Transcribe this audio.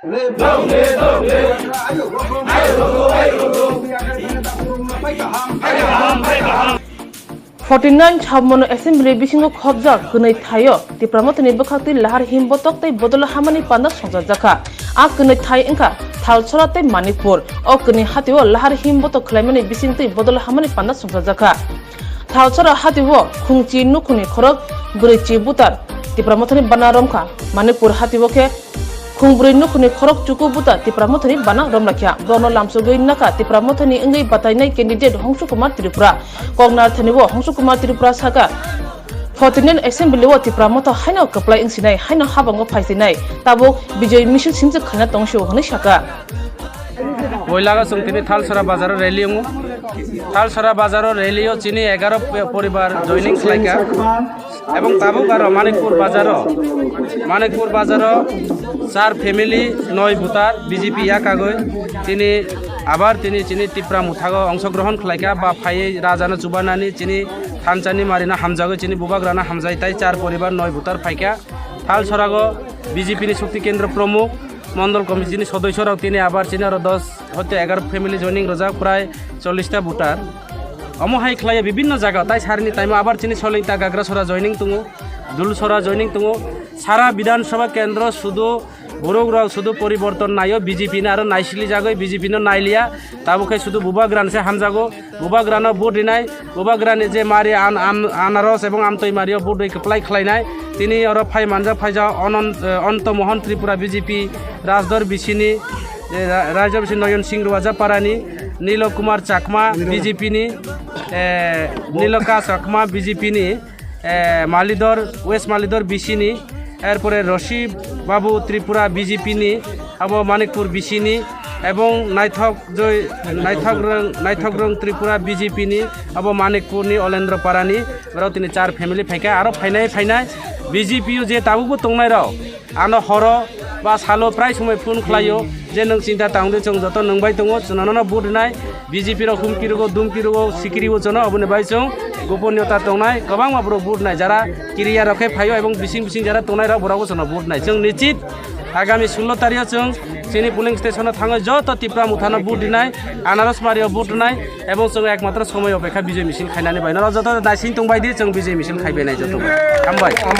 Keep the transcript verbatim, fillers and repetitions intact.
Forty nine Chapmano Assembly bisingo khobjak kwnwi thaio Tipra Mothani bwkhaktwi lahar himbotok tei bodol hamani panda songchajakha. A kwnwi thai wngkha Thalsora tei Manikpur. O kwnwi hatio lahar himbotok khlaimani bisingtwi bodol hamani panda songchajakha. Thalsora hatio khungchi nukhungni khorok bwrwichi butar Tipra Mothani bana romkha. Manikpur hatio khe khungbrwi nukhungni khorok chuku buta Tipra Mothani bana romlakha. Bono lamsogwi naka Tipra Mothani wngwi batainai candidate Hongshu Kumar Tripura. Koknar thani o Hongshu Kumar Tripura saka, "Forty nine Assembly o Tipra Motha haino kwplai wngsinai, haino habango phaisinai, tabuk Bijoy misil simjak khaina tongsio," hwnwi saka. Boilago chwng tini Thalsora bazaro rally wngo. Thalsora bazaro rally o chini egaro pe-, poribar joining khlaikha. Ebong tabuk aro Manikpur bazaro, Manikpur bazaro char family, noi voter B J P yakagwi tini abar tini chini Tipra Motha o ongshogrohon khlaikha ba phaiwi rajano chubanani chini thanchani marino hamjagwi chini bubagrano hamjai tai char poribar noi voter phaikha. Thalsora o B J P ni Shakti Kendra Pramukh, Mondol Committee ni sodoisorok tini abar chini aro dos hoite egaroh family joining rwjak, prai chollish ta voter. Omo hai khlaiya bibinno jaga, tai sarini taimo abar chini Solingta Gagrasora joining tongo, Dulsora joining tongo. Sara Bidhan Sabha Kendro sudu borok rok sudu poriborton naio, B J P no aro naisili jagoi, B J P no nailiya, tabuk khe sudu bubagrano se hamjago. Bubagrano vote rinai, bubagrani je mari an-, am-, anaros ebong amtwi mario vote rwi kwplai khlainai. Tini oro phai manjak phaijak Onon-, eh, Onto Mohon Tripura B J P Rajdor bisini, eh, ra-, Rajdor bisini Noyon Singh Rwajaparani, Nilo Kumar Chakma B J P ni, eh, Niloka Chakma B J P ni, eh, Malidor, West Malidor bisini, erpore Roshi Babu Tripura B J P ni, abo Manikpur bisini, ebong naithok joi, naithok rwng, naithok rwng Tripura B J P ni, abo Manikpur ni Olendro Parani, borok tini char family phaikha, aro phainai phainai B J P o je tabukbo tongnai rok, ano horo ba salo prai somoi phone khlaio, je nwng chinta tangdi, chwng joto nwng bai tongo, chwng nono vote rinai, B J P rok humki rwgo, dumki rwgo, sikiri o chwngno, oboni bai chwng goponiyota tongnai, kwbangma borok vote rinai, jara kiriya rok khe phaio, ebong bising bising jara tongnai rok, borok bo chwngno vote rinai. Chwng nichit agami sullo tario chwng chini polling station o thangwi joto Tipra Mothano vote rinai, Anaros Mario vote rinai, ebong chwng ekmatro somoi opekha Bijoy misil khainani bai. Norok joto naising tongbai di, chwng Bijoy misil khaibai nai joto. Hambai.